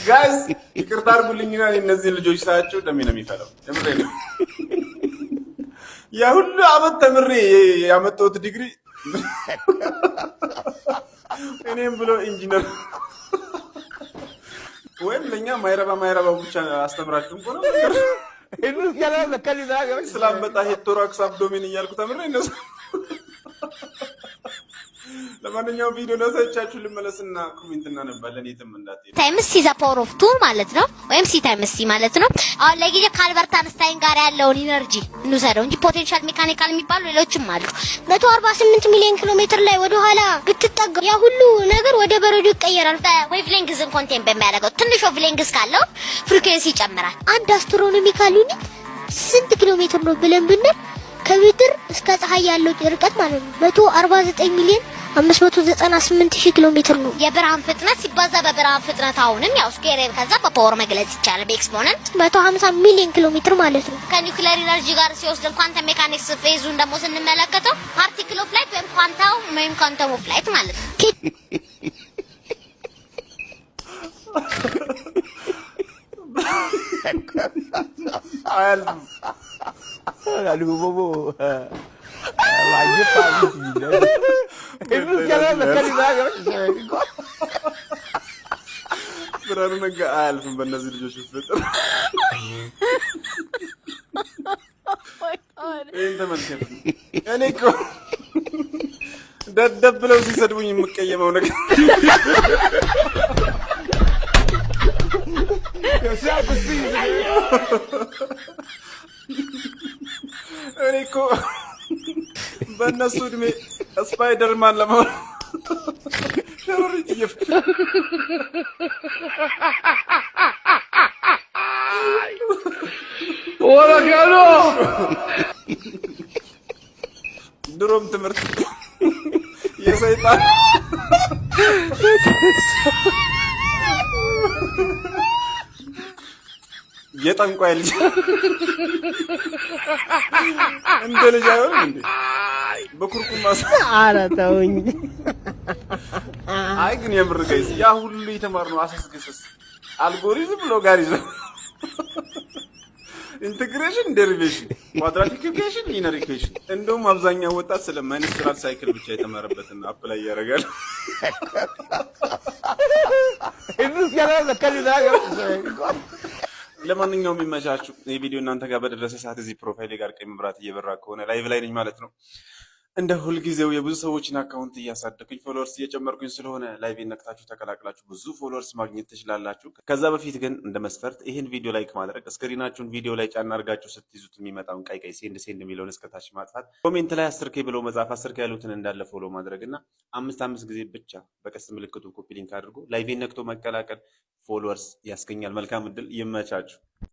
Guys፣ ይቅርታ አድርጉልኝና እነዚህን ልጆች ሳያቸው ደሜ ነው የሚፈላው። የምሬ ነው። ያ ሁሉ አመት ተምሬ ያመጣሁት ዲግሪ እኔም ብሎ ኢንጂነር ወይም ለእኛ ማይረባ ማይረባው ብቻ አስተምራችሁ እኮ ነው። ስላመጣ head፣ thorax፣ abdomen እያልኩ ተምሬ እነሱ። ለማንኛውም ቪዲዮ ላሳይቻችሁ ልመለስና comment እናነባለን። የትም እንዳትሄዱ። Times c the power of two ማለት ነው፣ ወይም c times c ማለት ነው። አሁን ለጊዜው ከአልበርት አንስታይን ጋር ያለውን energy እንውሰደው እንጂ potential mechanical የሚባሉ ሌሎችም አሉ። 148 ሚሊዮን ኪሎ ሜትር ላይ ወደ ኋላ ብትጠጋ ያ ሁሉ ነገር ወደ በረዶ ይቀየራል። Wavelength ን contain በሚያደርገው ትንሽ wavelength ካለው frequency ይጨምራል። አንድ astronomical unit ስንት ኪሎ ሜትር ነው ብለን ብንል ከምድር እስከ ፀሐይ ያለው ርቀት ማለት ነው፣ 149 ሚሊዮን 598 ሺህ ኪሎ ሜትር ነው። የብርሃን ፍጥነት ሲባዛ በብርሃን ፍጥነት አሁንም ያው square ከዛ በ power መግለጽ ይቻላል በ exponent። 150 ሚሊዮን ኪሎ ሜትር ማለት ነው። ከ nuclear energy ጋር ሲወስድን quantum mechanics phase ኡን ደግሞ ስንመለከተው particle of light ወይም ኳንታው ወይም quantum of light ማለት ነው። አያልፍም። Aduh, Bobo. Lagi pagi. ብርሃኑ ነጋ አያልፍም በእነዚህ ልጆች ብትፈጥር። ይህን ተመልከት። እኔ እኮ ደደብ ብለው ሲሰድቡኝ የምቀየመው ነገር እኔ እኮ በእነሱ እድሜ ስፓይደርማን ለመሆን ሸረሪት እየፈ ድሮም ትምህርት የሰይጣን የጠንቋይ ልጅ እንደ ልጅ አይሆንም እንዴ? በኩርኩም። ኧረ ተውኝ። አይ ግን የምር guys፣ ያ ሁሉ የተማርነው አሰስገሰስ፣ algorithm፣ logarithm፣ integration፣ derivation፣ quadratic equation፣ linear equation። እንደውም አብዛኛው ወጣት ስለ menstrual cycle ብቻ የተማረበትን apply ያደርጋል። ለማንኛውም የሚመቻችሁ፣ ይህ ቪዲዮ እናንተ ጋር በደረሰ ሰዓት እዚህ profile ጋር ቀይ መብራት እየበራ ከሆነ live ላይ ነኝ ማለት ነው። እንደ ሁልጊዜው የብዙ ሰዎችን account እያሳደግኩኝ followers እየጨመርኩኝ ስለሆነ live ነክታችሁ ተቀላቅላችሁ ብዙ followers ማግኘት ትችላላችሁ። ከዛ በፊት ግን እንደ መስፈርት ይህን ቪዲዮ like ማድረግ፣ screen ኣችሁን ቪዲዮ ላይ ጫና አድርጋችሁ ስትይዙት የሚመጣውን ቀይ ቀይ send send የሚለውን እስከታች ማጥፋት፣ comment ላይ 10K ብለው መጻፍ፣ 10K ያሉትን እንዳለ follow ማድረግ እና አምስት አምስት ጊዜ ብቻ በቀስት ምልክቱ copy link አድርጎ live ነክቶ መቀላቀል followers ያስገኛል። መልካም እድል፣ ይመቻችሁ።